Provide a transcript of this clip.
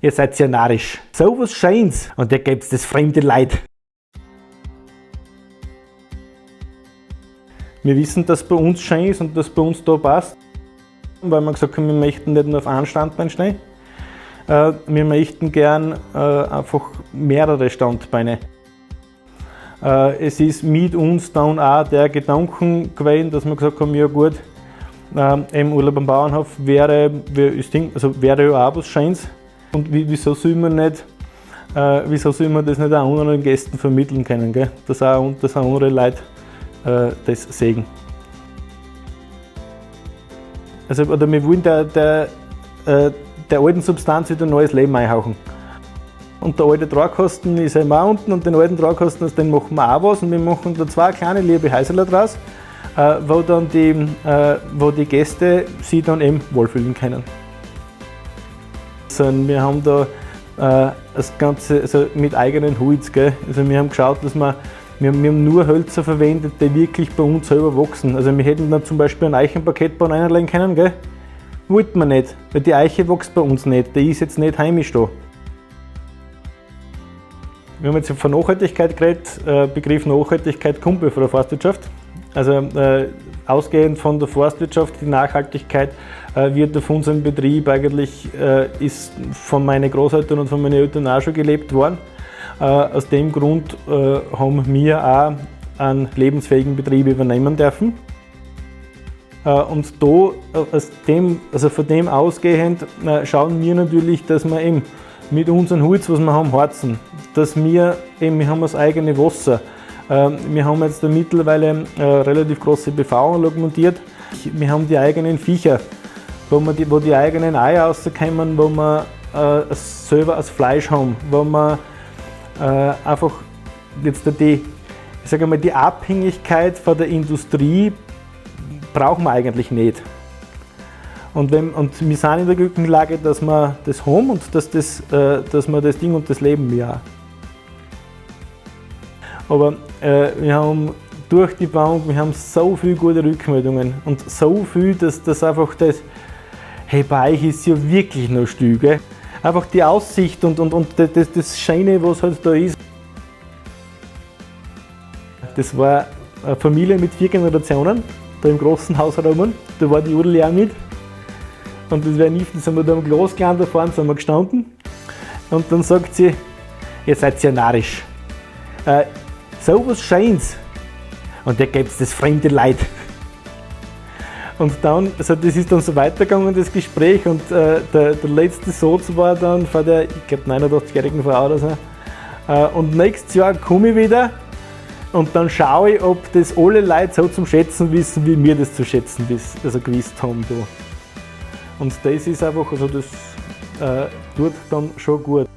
Ihr seid ja narrisch. So was Scheins und ihr gebt's das fremde Leid. Wir wissen, dass bei uns schön ist und dass bei uns da passt, weil wir gesagt haben, wir möchten nicht nur auf einem Standbein stehen, wir möchten gern einfach mehrere Standbeine. Es ist mit uns dann auch der Gedanken gewesen, dass wir gesagt haben, ja gut, im Urlaub am Bauernhof wäre, also wäre ja auch was Schönes. Und wieso soll man nicht, wieso soll man das nicht auch anderen Gästen vermitteln können, gell? Dass auch andere Leute das sehen. Also, oder wir wollen der alten Substanz wieder neues Leben einhauchen. Und der alte Tragkasten ist eben auch unten und den alten Tragkasten, aus dem machen wir auch was und wir machen da zwei kleine liebe Häuserl draus, wo die Gäste sich dann eben wohlfühlen können. Also wir haben da das Ganze, also mit eigenen Holz, gell? Also wir haben geschaut, dass wir haben nur Hölzer verwendet, die wirklich bei uns selber wachsen. Also wir hätten dann zum Beispiel einen Eichenparkettboden reinlegen können, gell? Wollten wir nicht, weil die Eiche wächst bei uns nicht, die ist jetzt nicht heimisch da. Wir haben jetzt von Nachhaltigkeit geredet. Begriff Nachhaltigkeit kommt ja von der Forstwirtschaft. Also ausgehend von der Forstwirtschaft, die Nachhaltigkeit wird auf unserem Betrieb eigentlich, ist von meinen Großeltern und von meinen Eltern auch schon gelebt worden. Aus dem Grund haben wir auch einen lebensfähigen Betrieb übernehmen dürfen. Und da, aus dem, also von dem ausgehend, schauen wir natürlich, dass wir eben mit unserem Holz, was wir haben, heizen. Dass wir eben, wir haben das eigene Wasser. Wir haben jetzt da mittlerweile relativ große P V-Anlage montiert. Wir haben die eigenen Viecher, wo die eigenen Eier rauskommen, wo wir selber das Fleisch haben, wo wir einfach jetzt die, ich sag einmal, die Abhängigkeit von der Industrie brauchen wir eigentlich nicht. Und wir sind in der glücklichen Lage, dass wir das haben und dass wir das Ding und das leben wir auch. Aber wir haben durch die Bank, wir haben so viele gute Rückmeldungen und so viel, dass das einfach das, hey, bei euch ist ja wirklich noch still, gell? Einfach die Aussicht und das Schöne, was halt da ist. Das war eine Familie mit 4 Generationen, da im großen Haus herum, da war die Jodel auch mit. Und das wäre nie, dann sind wir da am Glasklan da vorne, sind wir gestanden. Und dann sagt sie, ihr seid ja narrisch. So was Scheins. Und ihr gebt's das fremde Leid. Und dann, also das ist dann so weitergegangen, das Gespräch, und der letzte Satz war dann von der, ich glaub, 89-jährigen Frau oder so. Und nächstes Jahr komme ich wieder und dann schaue ich, ob das alle Leute so zum Schätzen wissen, wie wir das zu schätzen gewusst haben da. Und das ist einfach, also das tut dann schon gut.